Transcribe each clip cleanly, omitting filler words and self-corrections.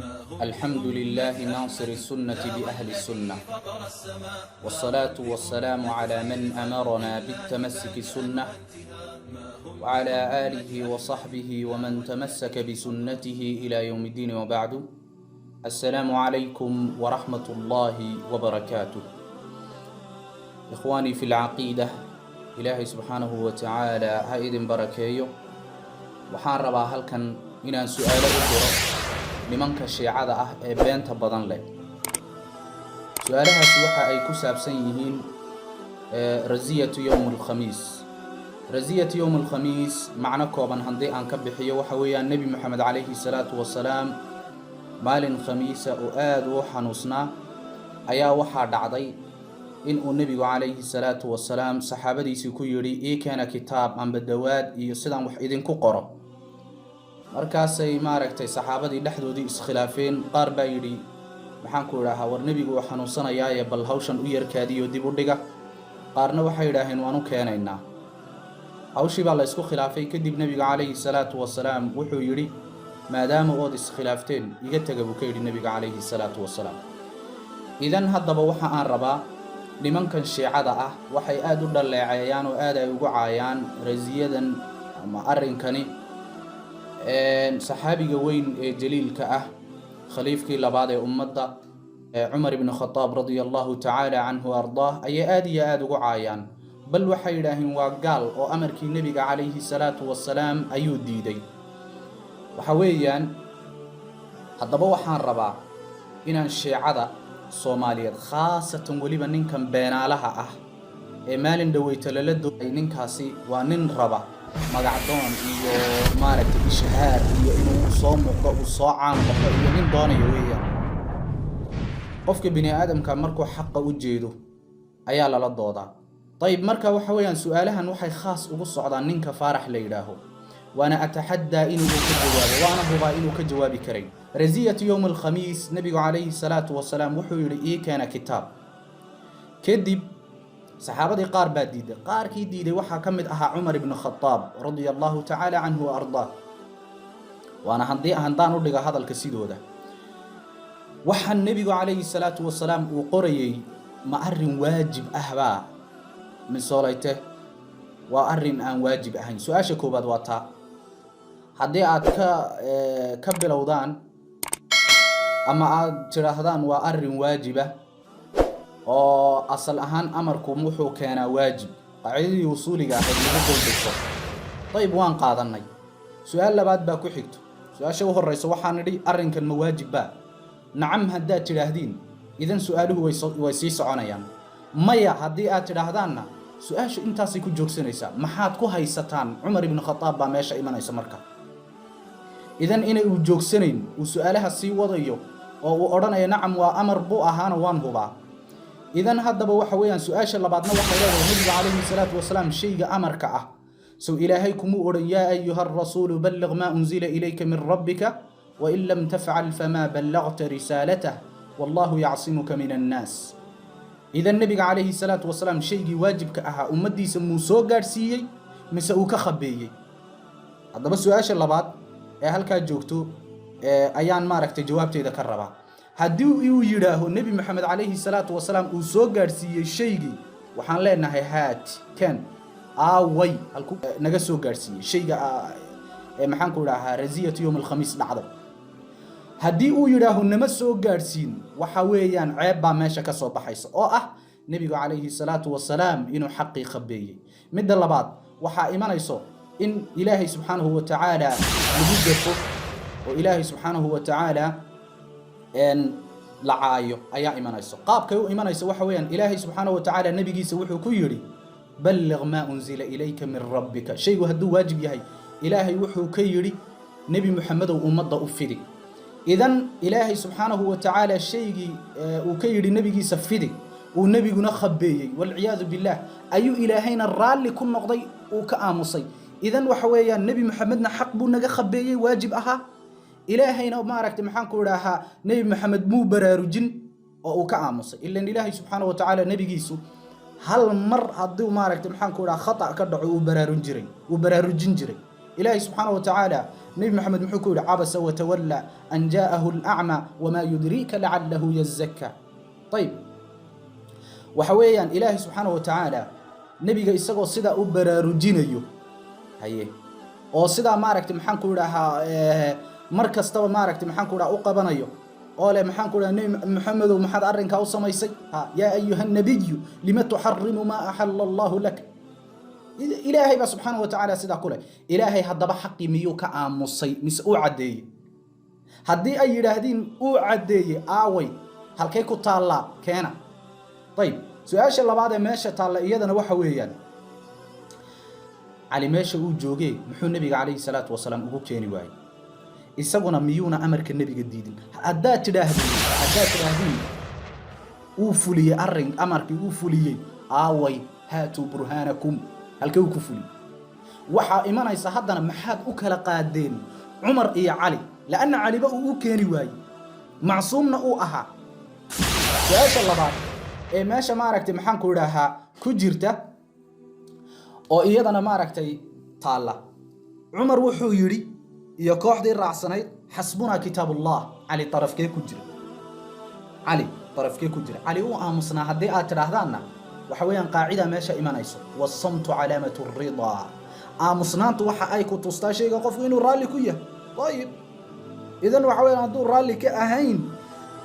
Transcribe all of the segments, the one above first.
الحمد لله ناصر السنة بأهل السنة، والصلاة والسلام على من أمرنا بالتمسك السنة، وعلى آله وصحبه ومن تمسك بسنته إلى يوم الدين، وبعد، السلام عليكم ورحمة الله وبركاته. إخواني في العقيدة، إلهي سبحانه وتعالى ha idin barakeeyo. Waxaan rabaa halkan inaan su-aalo u diro nimanka Shiicada ah ee beenta badan leh. Su-aalahaasi waxa ay ku saabsan yihiin raziyatu yowm alkhamiis. Raziyatu yowm alkhamiis, macno kooban haddii aan ka bixiyo, waxa weeyaan Nebi Moxamed calayhi salaatu wasalaam maalin Khamiisa oo aada u xanuusnaa ayaa waxaa dhacday in uu Nebigu calayhi salaatu wasalaam saxaabadiisii ku yidhi: "Ii keena kitaab amba dawaad iyo sidaan wax idinku qoro." Markaasay, maaragtay, saxaabadii dhexdoodii iskhilaafeen. Qaar baa yidhi, maxaan ku idhahaa, war nebigu uu xanuunsanayaaye, bal hawshan u yarkaadiyo dib u dhiga. Qaarna waxay yidhaaheen, waan u keenaynaa. Hawshii baa la isku khilaafay. Kadib Nebigu calayhi salaatu wasalaam wuxuu yidhi: "Maadaama ood iskhilaafteen, iga tega," buu ka yidhi Nebiga calayhi salaatu wasalaam. Idan haddaba waxa aan rabaa, nimankan Shiicada ah waxay aada u dhaleeceeyaan oo aad ay ugu caayaan rasiyadan ama arrinkani saxaabiga weyn ee jaliilka ah, khaliifkii labaad ee ummadda, Cumar ibnu Khadaab radia Allahu tacaala canhu ardaah, ayay aada iyo aada ugu caayaan. Bal waxay yidhaaheen waa gaal oo amarkii Nebiga calayhi salaatu wasalaam ayuu diiday. Waxa weeyaan, haddaba waxaan rabaa inaan Shiicada Soomaaliyeed, khaasatan weliba ninkan beenaalaha ah ee maalin dhaweyta lala doonay, ninkaasi waa nin raba magacdoon iyo, maaragtay, ishhaar iyo inuu soo muuqdo, uu soo caan baxo iyo nin doonayo weeyaan. Qofka bini aadamka markuu xaqa u jeedo ayaa lala doodaa. Dayib, marka waxa weeyaan su-aalahan waxay khaas ugu socdaan ninka Faarax la yidhaaho, waana ataxaddaa inuu ka jawaabo, waana hubaa inuu ka jawaabi karay. Raziyatu yowm alkhamiis, Nebigu calayhi salaatu wasalaam wuxuu yidhi: "Ii keena kitaab." Kadib saxaabadii qaar baa diiday. Qaarkii diiday waxaa ka mid ahaa Cumar ibnu Khadaab radia Allahu tacaala canhu wa ardaah. Waana haddii handaan u dhiga hadalka sidooda, waxaa Nebigu calayhi salaatu wasalaam uu qorayey ma arrin waajib ah baa misooleyte waa arrin aan waajib ahayn? Su-aasha koowaad waa taa. Haddii aad ka bilowdaan ama aad tidhaahdaan waa arrin waajiba, oo asal ahaan amarku wuxuu keenaa waajib, qaacidadii usuuliga ahayd lagu duldhigto, dayib, waan qaadanay. Su-aal labaad baa ku xigto. Su-aasha u horeysa waxaan nidhi: arrinkan ma waajib baa? Nacam haddaad tidhaahdiin, idan su-aaluhu way sii soconayaan. Maya haddii aad tidhaahdaanna, su-aashu intaasay ku joogsanaysaa. Maxaad ku haysataan Cumar ibnu Khadaab baa meesha imanaysa marka? Idan inay uu joogsanayn, uu su-aalaha sii wadayo oo uu odhanayo: "Nacam, waa amar buu ahaana, waan hubaa." Idan haddaba waxa weeyaan su-aasha labaadna waxay leedahay: Nebigu calayhi salaatu wasalaam shayga amarka ah sow Ilaahay kumuu odhan: "Yaa ayuha arasuulu balliq maa unzila ilayka min rabbika, wain lam tafcal famaa ballagta risaalatah, wallahu yacsimuka min annaas"? Idan Nebiga calayhi salaatu wasalaam shaygii waajibka ahaa ummaddiisa muu soo gaadhsiiyey mise uu ka khabeeyey? Haddaba su-aasha labaad ee halkaa joogto ayaan, maaragtay, jawaabteeda ka rabaa. Haddii uu yidhaaho Nebi Moxamed calayhi salaatu wasalaam uu soo gaadhsiiyey shaygii, waxaan leenahay: haat ken, aaway halku naga soo gaadhsiiyey shayga maxaan ku idhahaa, raziyatu yowm alkhamiis dhacday? Haddii uu yidhaaho nama soo gaadhsiin, waxa weeyaan ceeb baa meesha ka soo baxaysa oo ah Nebigu calayhi salaatu wasalaam inuu xaqii khabeeyey. Midda labaad waxaa imanayso in Ilaahay subxaanahu wa tacaala lagu gafo oo Ilaahay subxaanahu wa tacaala la caayo ayaa imanayso. Qaabkay u imanayso waxa weeyaan, Ilaahay subxaanahu wa tacaala nebigiisa wuxuu ku yidhi: "Balliq maa unzila ilayka min rabbika." Shaygu hadduu waajib yahay, Ilaahay wuxuu ka yidhi: "Nebi Muxamedow, ummadda u fidi." Idan Ilaahay subxaanahu wa tacaala shaygii uu ka yidhi nebigiisa fidi, uu nebiguna khabeeyey, walciyaadu billaah, ayuu Ilaahayna raalli ku noqday, uu ka aamusay. Idan waxa weeyaan Nebi Muxamedna xaq buu naga khabeeyey waajib ahaa. Ilaahayna, maaragtay, maxaan ku idhaahaa, Nebi Maxamed muu baraarujin oo uu ka aamusay. Ilan Ilaahay subxaana wa tacaala nebigiisu hal mar hadduu, maaragtay, maxaan ku idhaha, khata ka dhaco, uu baraarun jiray, uu baraarujin jiray Ilaahay subxaana wa tacaala. Nebi Maxamed muxuu ku yidhi? Cabasa watawalla an jaa'ahu alacma wamaa yudriika lacalahu yazakka. Ayib, waxa weeyaan Ilaahay subxaanahu wa tacaala nebiga isagoo sidaa u baraarujinayo, haye, oo sidaa maaragtay maxaan ku idhahaa, mar kastaba maaragtay maxaan ku idhaha u qabanayo oo leh, maxaan ku idhaha, Nebi Maxamedow, maxaad arrinkaa u samaysay? Ha, yaa ayuha nabiyu lima tuxarimu maa axalla Allahu lak. Ilaahay baa subxaanahu wa tacaala sidaa ku leh. Ilaahay haddaba xaqii miyuu ka aamusay mise uu caddeeyey? Haddii ay yidhaahdiin uu caddeeyey, aaway? Halkay ku taallaa? Keena. Ayib, su-aasha labaad ee meesha taalla iyadana waxa weeyaan, Cali meesha uu joogee muxuu nebiga calayhi salaatu wasalaam ugu keeni waayey? Isaguna miyuuna amarka nebiga diidin? Haddaad tidhaahdiin uu fuliyey arrin, amarkii uu fuliyey, aaway? Haatuu burhaanakum, halkee uu ku fuliyey? Waxaa imanaysa haddana, maxaad u kala qaadeen Cumar iyo Cali? La'anna Caliba uu u keeni waayey, macsuumna uu ahaa. Su-aasha labaad ee meesha maaragtay maxaan ku idhaahaa ku jirta oo iyadana maaragtay taalla, Cumar wuxuu yidhi iyo kooxdii raacsanayd: xasbunaa kitaabullah. Cali darafkee ku jira? Cali darafkee ku jira? Cali uu aamusnaa haddii aad tidhaahdaanna, waxa weeyaan qaacida meesha imanayso: wasamtu calaamatu ridaa. Aamusnaantu waxa ay ku tustaa shayga qofku inuu raalli ku yahay. Ayib, idan waxa weeyaan hadduu raalli ka ahayn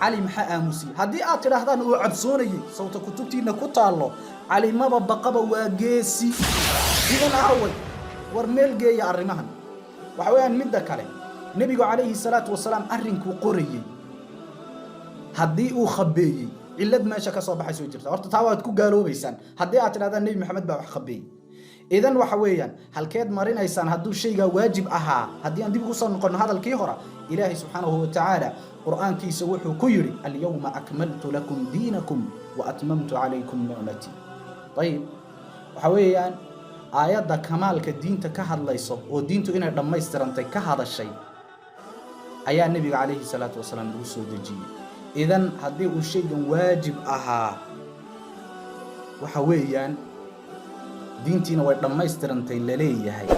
Cali, maxaa aamusiyey? Haddii aad tidhaahdaan uu cabsoonayey, sawta kutubtiina ku taallo Cali maba baqaba, waa geesi. Idan aaway? War meel geeya arrimahan. Waxa weeyaan midda kale, nebigu calayhi salaatu wasalaam arrinkuu qorayey haddii uu khabeeyey, cillad meesha ka soo baxay soo jirta. Horta taa waad ku gaaloobaysaan haddii aad tidhahdaan Nebi Maxamed baa wax khabeeyey. Idan waxa weeyaan halkeed marinaysaan hadduu shaygaa waajib ahaa? Haddii aan dib ugu soo noqonno hadalkii hore, Ilaahay subxaanahu wa tacaala qur'aankiisa wuxuu ku yidhi: alyawma akmaltu lakum diinakum wa atmamtu calaykum nicmatii. Ayib, waxa weeyaan aayadda kamaalka diinta ka hadlayso oo diintu inay dhammaystirantay ka hadashay ayaa nebiga calayhi salaatu wasalaam lagu soo dejiyey. Idan haddii uu shaygan waajib ahaa, waxa weeyaan diintiina way dhammaystirantay laleeyahay,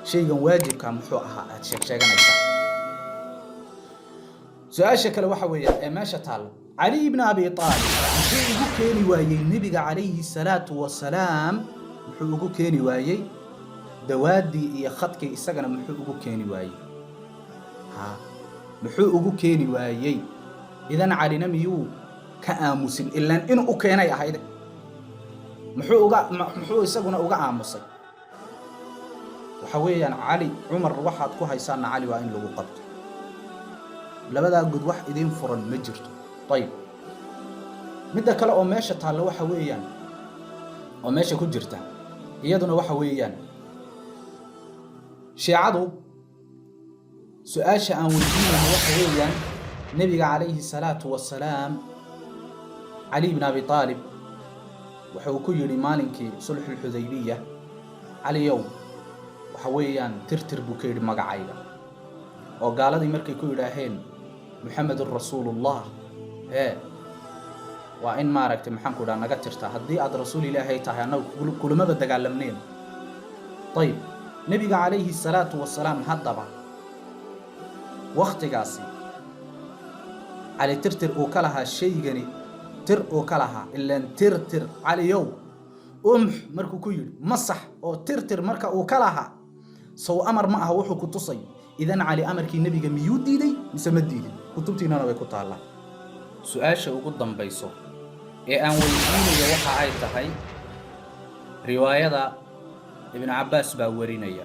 shaygan waajibka muxuu ahaa aad sheeg sheeganaysaa? Su-aasha kale waxa weeyaan ee meesha taalla, Cali ibn Abi Aalib muxuu ugu keeni waayey nebiga calayhi salaatu wasalaam? Muxuu ugu keeni waayey dawaaddii iyo khadkii? Isagana muxuu ugu keeni waayey? Ha, muxuu ugu keeni waayey? Idan Calina miyuu ka aamusin? Ilaan inuu u keenay ahayde, muxuu isaguna uga aamusay? Waxa weeyaan Cali, Cumar waxaad ku haysaanna Cali waa in lagu qabto. Labadaa god wax idiin furan ma jirto. Ayib, midda kale oo meesha taalla waxa weeyaan oo meesha ku jirta iyaduna waxa weeyaan, shiicadu su-aasha aan weydiinayno waxa weeyaan, nebiga calayhi salaatu wasalaam Cali bn Abi Aalib wuxuu ku yidhi maalinkii sulxulxudaybiya: Caliyow, waxa weeyaan tirtir buu ka yidhi magacayga. Oo gaaladii markay ku yidhaaheen Muxamedun rasuulullah, hee, waa in maaragtay maxaan ku idhaha naga tirtaa, haddii aad rasuul Ilaahay tahay annagu kulamaba dagaalamneen. Ayib, nebiga calayhi salaatu wasalaam haddaba wakhtigaasi Cali tirtir uu ka lahaa shaygani, tir uu ka lahaa, ilaan tirtir Caliyow, umx markuu ku yidhi, masax oo tirtir marka uu ka lahaa, sow amar ma aha wuxuu ku tusayo? Idan Cali amarkii nebiga miyuu diiday mise ma diidin? Kutubtiinana way ku taallaa. Su-aasha ugu dambayso ee aan weydiinayo waxa ay tahay, riwaayada Ibnu Cabbaas baa warinaya.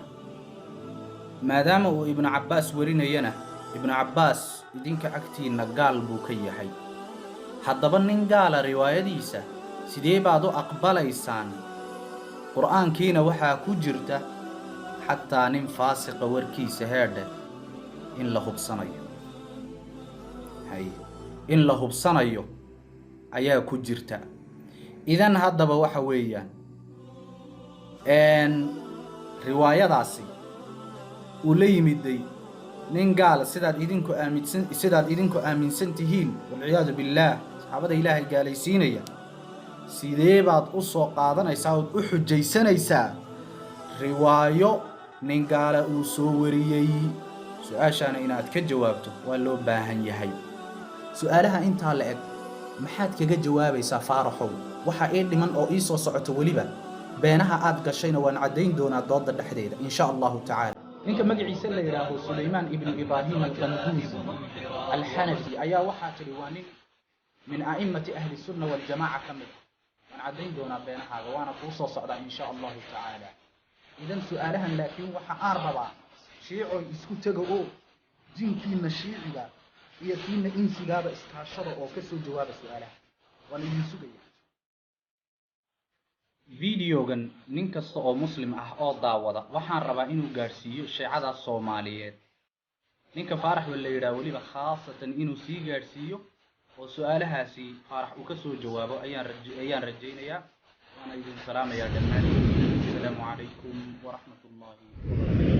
Maadaama uu Ibnu Cabbaas warinayana, Ibnu Cabbaas idinka agtiinna gaal buu ka yahay. Haddaba nin gaala riwaayadiisa sidee baad u aqbalaysaan? Qur'aankiina waxaa ku jirta xataa nin faasiqa warkiisa heedhe in la hubsanayo, hay, in la hubsanayo ayaa ku jirta. Idan haddaba waxa weeyaan riwaayadaasi uu la yimiday nin gaala, sidaad idinku aaminsan tihiin, walciyaadu billaah, saxaabada Ilaahay gaalaysiinaya, sidee baad u soo qaadanaysaa ood u xujaysanaysaa riwaayo nin gaala uu soo wariyey? Su-aashaana inaad ka jawaabto waa loo baahan yahay. Su-aalaha intaa la eg maxaad kaga jawaabaysaa, Faaraxow? Waxa ii dhiman oo ii soo socoto weliba beenaha aad gashayna waan caddayn doonaa dooda dhexdeeda, insha Allahu tacaala. Ninka magaciisa la yidhaaho Sulaymaan ibnu Ibraahim Alqanduusi Alxanafi ayaa waxaa tidhi waa nin min a'immati Ahli Sunna Waljamaaca ka mid ah. Waan caddayn doonaa beenahaaga, waana kuu soo socdaa, insha Allahu tacaala. Idan su-aalahan laakiin waxa aan rabaa, Shiicoy, isku tega oo jinkiina shiiciga iyo kiina insigaaba iskaashada oo ka soo jawaaba su-aalaha. Waan idin sugaya. Videogan nin kasta oo Muslim ah oo daawada waxaan rabaa inuu gaadhsiiyo shiicadaas Soomaaliyeed, ninka Faarax ba la yidhaha weliba khaasatan inuu sii gaadhsiiyo oo su-aalahaasi Faarax uu ka soo jawaabo ayaan rajaynayaa. Waana idin salaamayaa dhammaantiin. Asalaamu calaykum waraxmat ullaahi wabarakatu.